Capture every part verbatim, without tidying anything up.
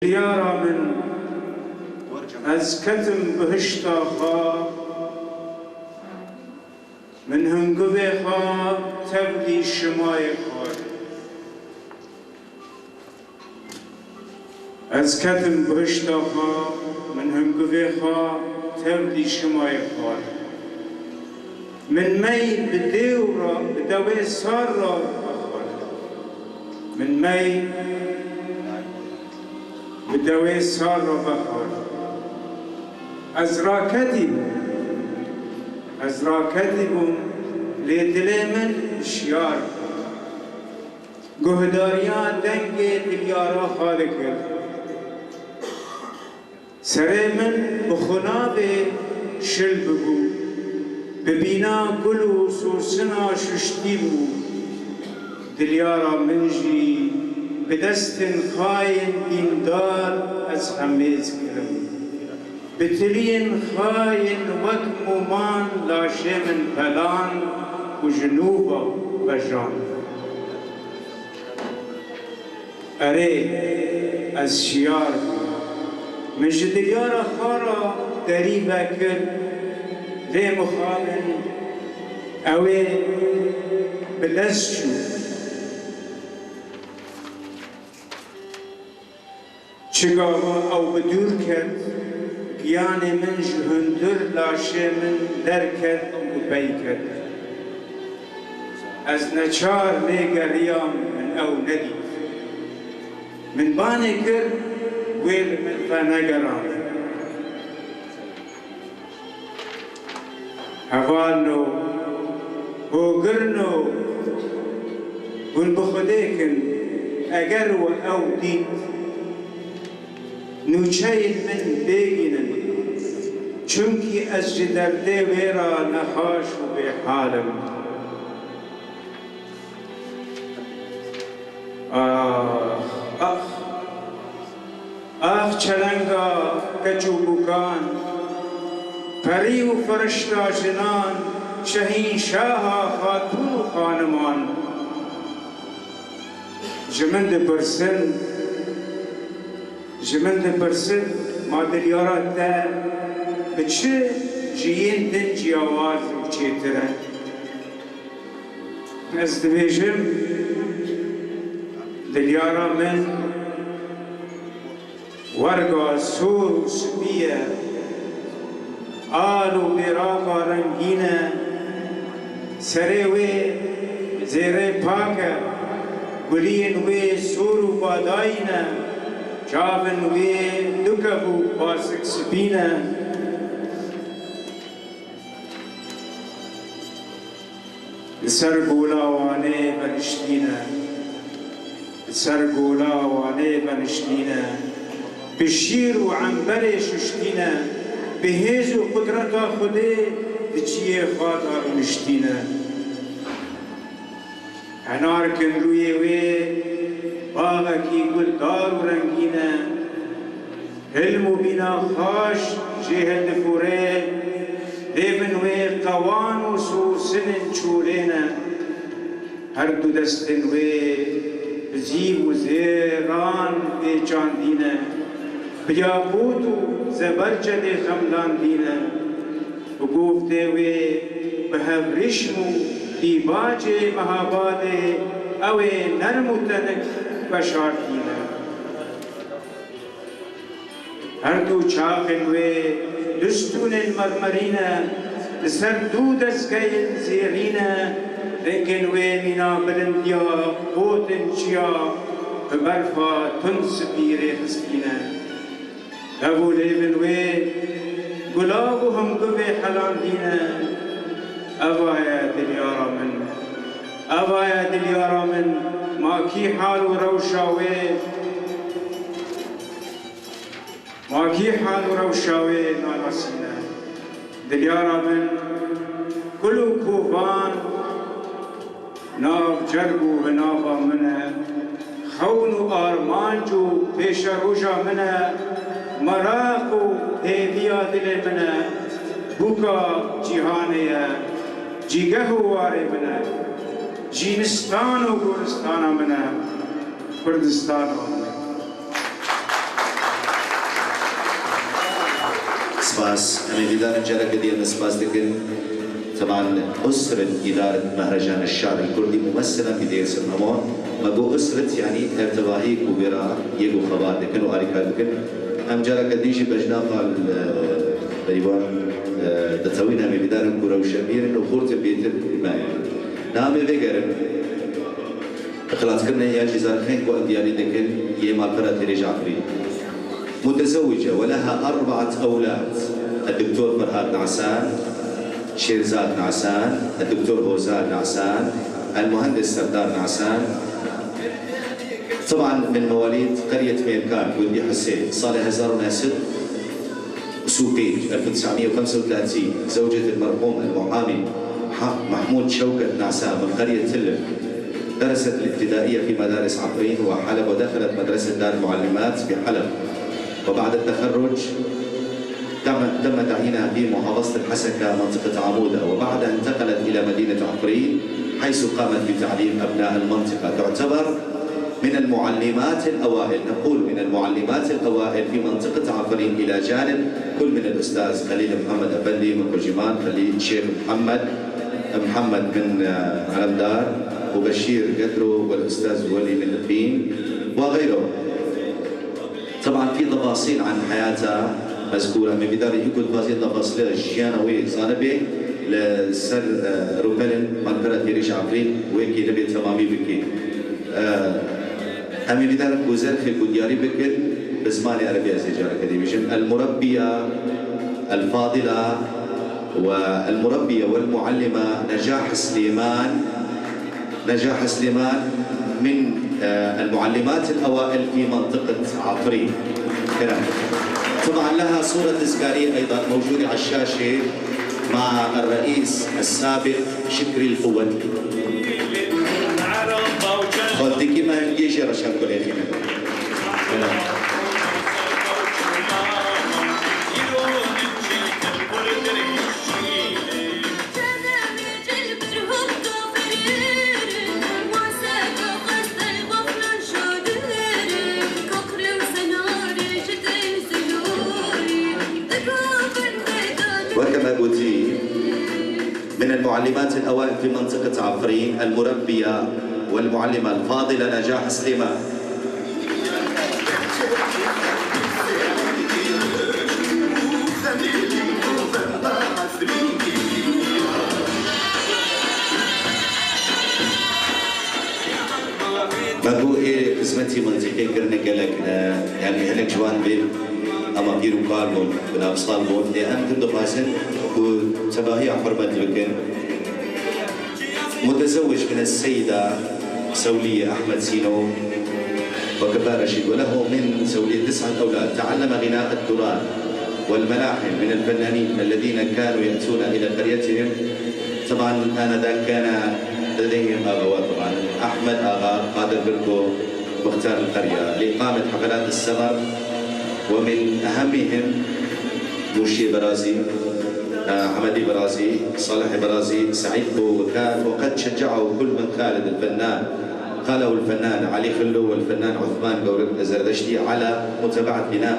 Diyara min, ez ketim bihişta xwe, min hingivê xwe tevlî şimayê xwar. Ez ketim bihişta xwe, min hingivê xwe tevlî şimayê xwar. Min mey bi dêw re, bi dewê sar re vexwar. Min mey bi dewê sar re vexwar. Ez raketî bûm. Ez raketî bûm, lê dilê min hişyar bû. Guhdariya dengê Dilyara xwe dikir. Serê min bi xunavê şil bibû, bi bîna gul û sorsina şuştî bû. Dilyara min jî bi destên xwe yên dîndar ez hemêz kirim. Bi tiliyên xwe yên wek mûman laşê min pelan û ji nû ve vejand. Erê, ez şiyar bûm. Min ji Dilyara xwe re derî vekir, lê mixabin ew ê bi lez çû. Çi gava ew bi dûr ket, giyanê min ji hundir laşê min derket û bi pey ket. Ez neçar lê geriyam, min ew nedît. Min banê kir, wê li min venegerand. Hevalno, hogirno, hûn bi Xwedê kin, eger we ew dît, nûçeyên min bêgînin, çimkî ez ji derdê wê re nexweş û bêhal im. Ax, ax, ax çelenga keç û bûkan, perî û firişta jinan, şehînşaha xatûn û xaniman. Ji min dipirsin, ji min dipirsin, ma Dilyara te bi çi ji yên din ciyawaz û çêtir e? Ez dibêjim, Dilyara min werga sor û spî ye, al û bêraxa rengîn e, serê wê zêrê pak e, guliyên wê sor û badayî ne, çavên wê du kev û pasik spî ne. Li ser gola Wanê veniştîne, li ser gola Wanê veniştîne, bi şîr û emberê şuştîne, bi hêz û qudreta Xwedê di çiyê xwe de rûniştîne. Henar kin rûyê wê, baxekî guldar û rengîn e. Hilm û bîna xaş jê hildifûre, lêvên wê qewan û sorsinin çolê ne. Her du destên wê bi zîv û zêran pêçandî ne, bi yaqût û zebercedê xemlandî ne. Bi guftê wê bi hevrîşm û dîbacê mehabadê ew ê nerm û tenik veşartî ne. Her du çaxên wê du stûnên mermerî ne, li ser du dezgeyên zêrî ne, rengên wê mîna bilindiya qotên çiya bi berfa tund spî rêxistî ne. Hev û lêvên wê gulav û hingivê helandî ne. Eva ye Dilyara min. Eva ye Dilyara min. Ma kî hal û rewşa wê, ma kî hal û rewşa wê nanasîne? Dilyara min, kul û kovan nav cerg û hinava min e, xewn û armanc û pêşeroja min e, meraq û hêviya dilê min e, bûka cîhanê ye, cîgeh û warê min e, jînistan û goristana min e, Kurdistana min e. Spas. Em ê dîdarin careke dî em spas dikin. Teban usret îdaret Mehrecan Şarî Kurdî mumesselan bi Dêrsim Hemon. Me got usret, yanî ev tevahî ku vêra yek û xebat dikin û alîkar dikin. Em careke dî jî bejna xal, e, peyvan, e, detewîn em ê dîdarin ku rewşenbîr in û xurtin bêtir me. Namê vêgerin. Xilaskirine ya jî zarxên ku em diyarî dikin yê malpera Têrê Caferî. متزوجة ولها أربعة أولاد، الدكتور فرهاد نعسان، شيرزاد نعسان، الدكتور هوزال نعسان، المهندس سردار نعسان. طبعا من مواليد قرية ميركان، ولدي حسين، صالح هزار وناسد. سوقيج، ألف وتسعمية وخمسة وثلاثين، زوجة المرحوم المحامي مح-، محمود شوكت نعسان من قرية تلم. درست الابتدائية في مدارس عفرين وحلب، ودخلت مدرسة دار المعلمات بحلب، وبعد التخرج تم، تم تعيينها في محافظة الحسكة منطقة عمودة، وبعدها انتقلت إلى مدينة عفرين حيث قامت بتعليم أبناء المنطقة. تعتبر من المعلمات الأوائل، نقول من المعلمات الأوائل في منطقة عفرين، إلى جانب كل من الأستاذ خليل محمد أفندي من قجمان، خليل شيخ محمد، محمد من، آه، علمدار، وبشير قدرو، والأستاذ ولي من البين، وغيرهم. طبعا في تفاصيل عن حياتها مذكورة، em ê dîdarin î ku dixwazî tefasîla jiyana wê zanibê li ser, e, rûpelên malpera Têrê Caferî wê kêlibê temamî bikê. E, em ê dîdarin ku zerxê ku diyarî bikin bi zimanê erebî, ez ê careke dî bêjim. المربية الفاضلة والمربية والمعلمة نجاح سليمان. نجاح سليمان من، آه، المعلمات الأوائل في منطقة عفرين. كلام. طبعا لها صورة تذكارية أيضا موجودة على الشاشة مع الرئيس السابق شكري القوتلي. خالتي كيما يجي رشا كوليخي. كلام. وكما قلتي، من المعلمات الأوائل في منطقة عفرين، المربية والمعلمة الفاضلة نجاح سليمان. Me got ê xizmetî mintîqê kirine gelek, e, yanî hinek ji wan bê, ema pîr û kal bûn, bi nav sal bûn. Ê em tim dixwazin ku tevahiya hurmet bikin. متزوج من السيدة سولية أحمد سينو وكفارة شيد، وله من سولية تسعة أولاد. تعلم غناء التراث والملاحم من الفنانين الذين كانوا يأتون إلى قريتهم. طبعا آنذاك كان لديهم آغاوات، طبعا أحمد آغا، قادر بركو، مختار القرية، لإقامة حفلات السمر، ومن أهمهم موشي برازي، آه، حمدي برازي، صالح برازي، سعيد بو وكان، وقد شجعه كل من خالد الفنان، خاله الفنان علي خلو والفنان عثمان قورق الزردشتي على متابعة غناء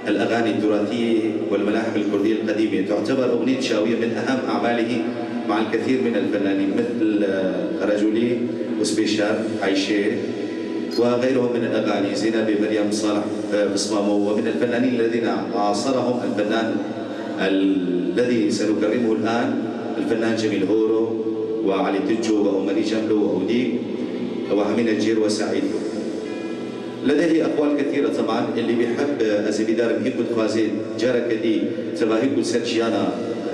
الأغاني التراثية والملاحم الكردية القديمة. تعتبر أغنية شاوية من أهم أعماله مع الكثير من الفنانين مثل، آه، خرجولي وسبيشال عيشي وغيرهم من الأغاني، زينب مريم، صالح، آه، بصمامو، ومن الفنانين الذين عاصرهم الفنان الذي سنكرمه الآن، الفنان جميل هورو وعلي تجو وأمني جملو وأوديك وحمينة جير وسعيد. لديه أقوال كثيرة طبعا، اللي بيحب، آه، أزيد دار بيكو تخوازي جارك دي تباهيكو سرجيانا،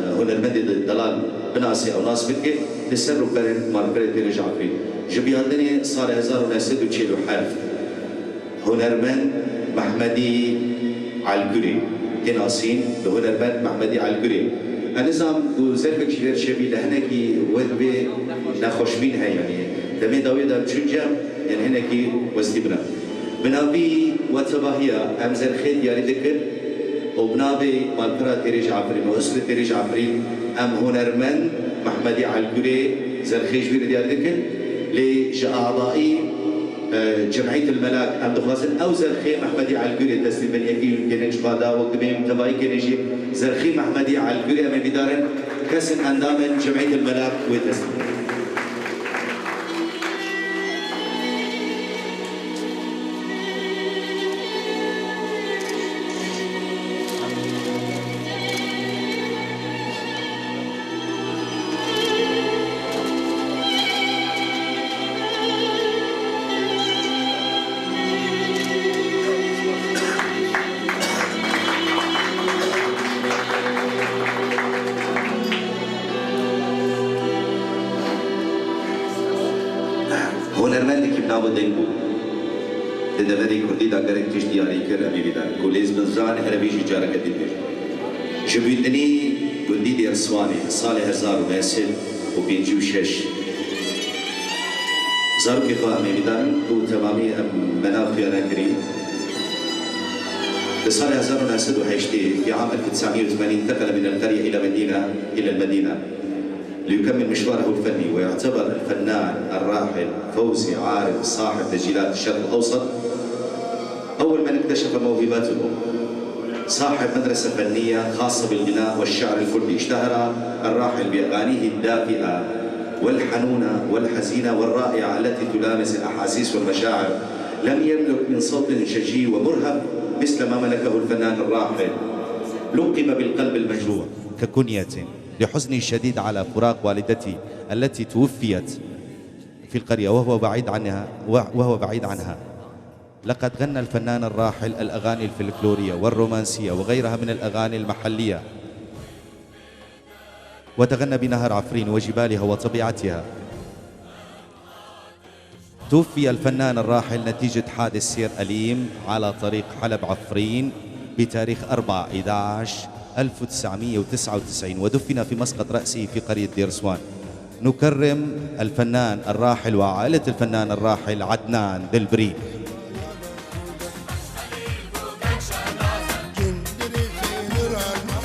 آه، هنرمندي دلال بناسي أو ناس بكي، لسر وبرن ماربري تيري جعفري. جبياندني صار هزار ونسد وتشيل وحرف. هنرمند محمدي عالقري. تناسين بهنرمند محمدي عالقري. أنا زام وزربك شفير شبي لهنكي ود بي نخوش بين هاي يعني. دمي داوي دا بشجع، يعني هنكي وستي بنا. Bi navî we tevahiya em zerxê diyarî dikin û bi navê malpera Têrê Caferîn û Usrê Têrê Caferîn em hunermend Mehmedî Elgurê zerxê ji wî re diyar dikin, lê ji abaî Cemîyet el Melak, em dixwazin ew zerxê Mehmedî Elgurê teslîm bin, yekî hûn kêne ji xwe da, wek dibêm tevayî kêne jî zerxê Mehmedî Elgurê, em ê bîdarin kesin endamên Cemîyet el Melak wê teslîm bin. Hunermendekî bi nav û deng bû. Di deverê kurdî de gelek tişt diyarî kir, em ê bîdarin ku lêz bin zanî erevî jî careke din bir. Ji Bûtinî gundî Dêrswanê salê hezar û neh sed û pêncî û şeş. Zarokê xwe em ê bîdarin ku temamî em mena xuya nekirî. Di salê hezar û neh sed û heştê, في عام ألف وتسعمية وثمانين انتقل من القرية إلى مدينة، إلى المدينة. ليكمل مشواره الفني، ويعتبر الفنان الراحل فوزي عارف صاحب تسجيلات الشرق الأوسط أول من اكتشف موهبته، صاحب مدرسة فنية خاصة بالغناء والشعر الكردي. اشتهر الراحل بأغانيه الدافئة والحنونة والحزينة والرائعة التي تلامس الأحاسيس والمشاعر. لم يملك من صوت شجي ومرهف مثل ما ملكه الفنان الراحل. لقب بالقلب المجروح. ككنية لحزنه الشديد على فراق والدته التي توفيت في القرية وهو بعيد عنها، وهو بعيد عنها. لقد غنى الفنان الراحل الأغاني الفلكلورية والرومانسية وغيرها من الأغاني المحلية، وتغنى بنهر عفرين وجبالها وطبيعتها. توفي الفنان الراحل نتيجة حادث سير أليم على طريق حلب عفرين بتاريخ أربعة حداش ألف وتسعمية وتسعة وتسعين، ودفن في مسقط رأسه في قرية دير سوان. نكرم الفنان الراحل وعائلة الفنان الراحل عدنان دلبرين.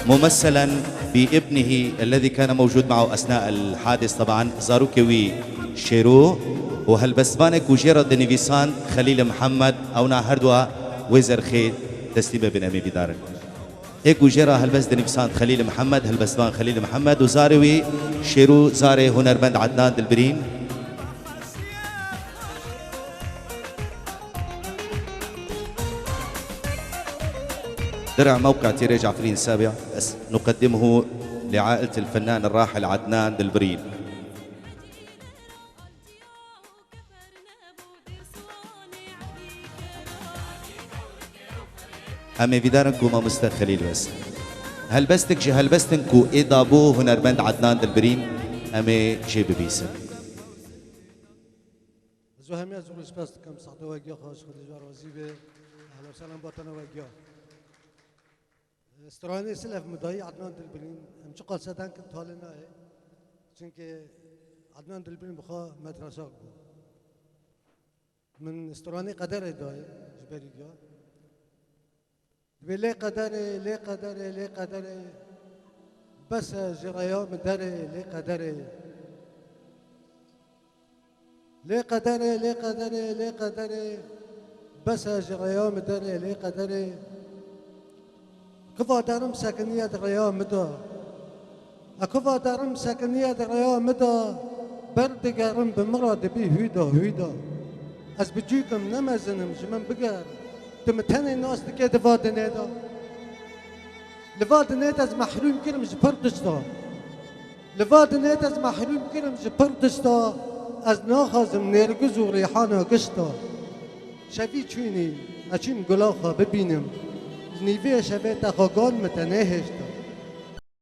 ممثلا بابنه الذي كان موجود معه أثناء الحادث، طبعا زاروكي وي شيرو، وهلبستفانك وجيرة دنيفيسان خليل محمد، أونا هردوا وزر خير تسليمة بن أمي بدارن. Ê ku jê re helbest dinivîsand Xelîl Mihemed, helbestvan Xelîl Mihemed û zarê wî şêr û zarê hunermend Ednan Dilbirîn. درع موقع تيريج عفرين السابع، نقدمه لعائلة الفنان الراحل عدنان دلبرين. Em ê vîdarin ku mamoste Xelîl bes. Helbestek ji helbestin ku ê dabû hunermend Ednan Dilbirîn, em ê jê bibîsin. Ez û hemiya zû spas dikim, saxte wegiya xwe ji Xwedê ji we razî be. Ehla selam batana wegiya. Stranê Silef Midayî Ednan Dilbirîn, em çiqas sedan kin talê nayê. Çimkî Ednan Dilbirîn bi xwe metraşak bû. Min stranê qederê dayê ji berî diya. Dibê lê qederê, lê qederê, lê qederê, bes e ji rêya min derê, lê qederê. Lê qederê, lê qederê, lê qederê, bes e ji rêya min derê, lê qederê. Kiva derim sekiniye di rêya min de. E kiva derim sekiniye di rêya min de, ber digerim bi min re dibî hûda, hûda. Ez biçûk im, ne mezin im, ji min biger. Tu min tenê nas dikê di va dinê de. Li va dinê de ez mehrûm kirim ji pir tişta. Li va dinê de ez mehrûm kirim ji pir tişta, ez naxwazim nêrgiz û rîhana gişta. Şevî çûnî, ez çûm gula xwe bibînim. Li nîvê şevê te xwe gan min te nehêşta.